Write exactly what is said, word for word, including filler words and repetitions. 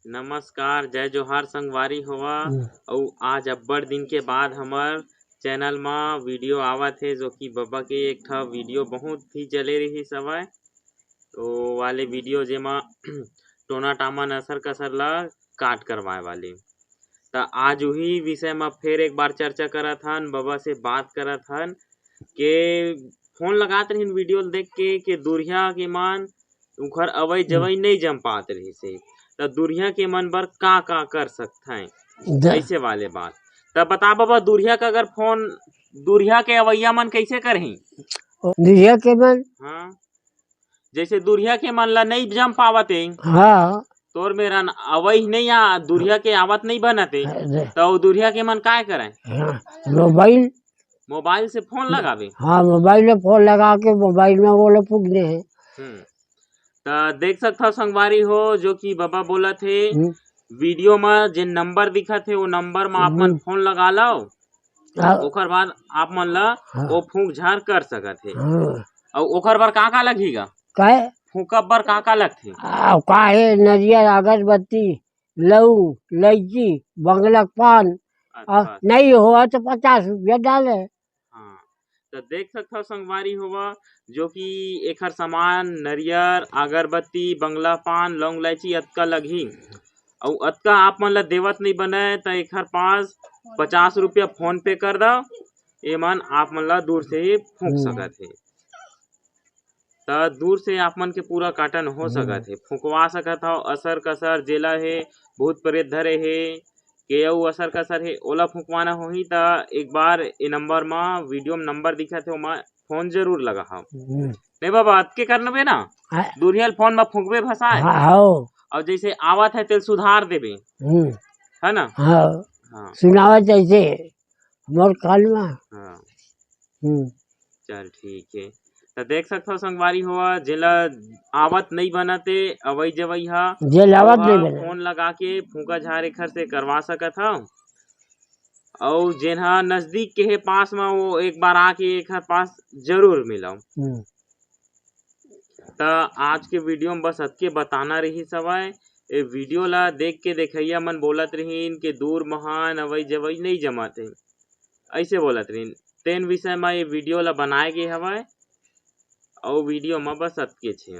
नमस्कार, जय जोहार संगवारी होवा। हम्म। अउ आज अब्बड़ दिन के बाद हमर चैनल म वीडियो आवत हे, जो कि बबा के एक ठा वीडियो बहुत ही चले रहिस हवय, तो वाले वीडियो जेमा टोना टामन असर कसर ला काट करवाए वाले। त आज उही विषय म फेर एक बार चर्चा करत हन, बबा से बात करत हन के फोन लगात रहिन वीडियो ल देख के, के दुरिहा के मन उखर अवई हम्म। जवई नहीं जम पात रहिस हे, त दुरिहा के मन बर का का कर सकत हैं, द- ऐसे वाले बात। त बता बबा, दुरिहा का अगर फोन, दुरिहा के अवैया मन कैसे करही? दुरिहा के मन? हाँ, जैसे दुरिहा के मन ला नहीं जम पावत हे, हाँ। तोर मेरन अवई नहीं आ, दुरिहा के आवत नहीं बनत हे, अरे। त वो दुरिहा के मन काय करय? हाँ, मोबाइल। मोबाइल से फोन लगावे। हाँ, मोबाइल में फोन लगा के मोबाइल में वो लोग पूछ ले हैं। हम्म। त देख सकत हव संगवारी हो, जो कि बबा बोलत हे, हम्म। वीडियो म जेन नंबर दिखत हे, वो नंबर म आप मन हम्म। फोन लगा लव, हाँ। ओकर बाद आप मन ला हाँ। वो फूंक झार कर सकत हे। हाँ। अउ ओकर बर का का लगही गा? काय? फूंकब बर का का लगथे? आ, का हे, नरियर, अगरबत्ती, लौंग, लैची, बंगला के पान, अच्छा, आ, अच्छा। नहीं होवय त पचास रुपया डाले। हाँ, त देख सकत हव संगवारी होवा, जो कि एखर सामान नरियर, अगरबत्ती, बंगला पान, लौंग, लैची अतका लगही। अउ अतका आप मन ला देवत नहीं बनय, त एखर पास पचास रुपया फोन पे कर दव, एमन आप मन ला दूर से ही फूंक हम्म। सकत हे। त दूर से आप मन के पूरा काटन हो हम्म। सकत हे, फुकवा सकत हव। असर कसर जेला हे, भूत प्रेत धरे हे, के अउ असर कसर हे, ओला फुकवाना होही, त एक बार ए नंबर म, वीडियो म नंबर दिखत हे, ओमा फोन जरूर लगाहव। हम्म। नहीं बाबा, अतके करनबे ना, हाँ। दुरिहा ल फोन म फुकबे भसाय। हाँ, हव। अउ जैसे आवत हे, तेल सुधार देबे। हम्म। है ना? हाँ। हाँ। सुनावत जैसे मोर कान म। हाँ। हम्म। चल ठीक हे। त देख सकत हव संगवारी होवा, जेला आवत नहीं बनत हे अवई जवई हा, जेला आवत ओहा नहीं बनत। फोन लगा के फूंका झार एखर से करवा सकत हव। अउ जेन हा नजदीक के हे पास म, वो एक बार आके एखर पास जरूर मिलव। हम्म। त आज के वीडियो म बस अतके बताना रहिस हवय। ए वीडियो ला देख के देखइया मन बोलत रहिन के दूर महान अवई जवई नहीं जमत हे, ऐसे बोलत रहिन। तेन विषय म ये वीडियो ला बनाए गे हवय, अउ वीडियो म बस अतके छे।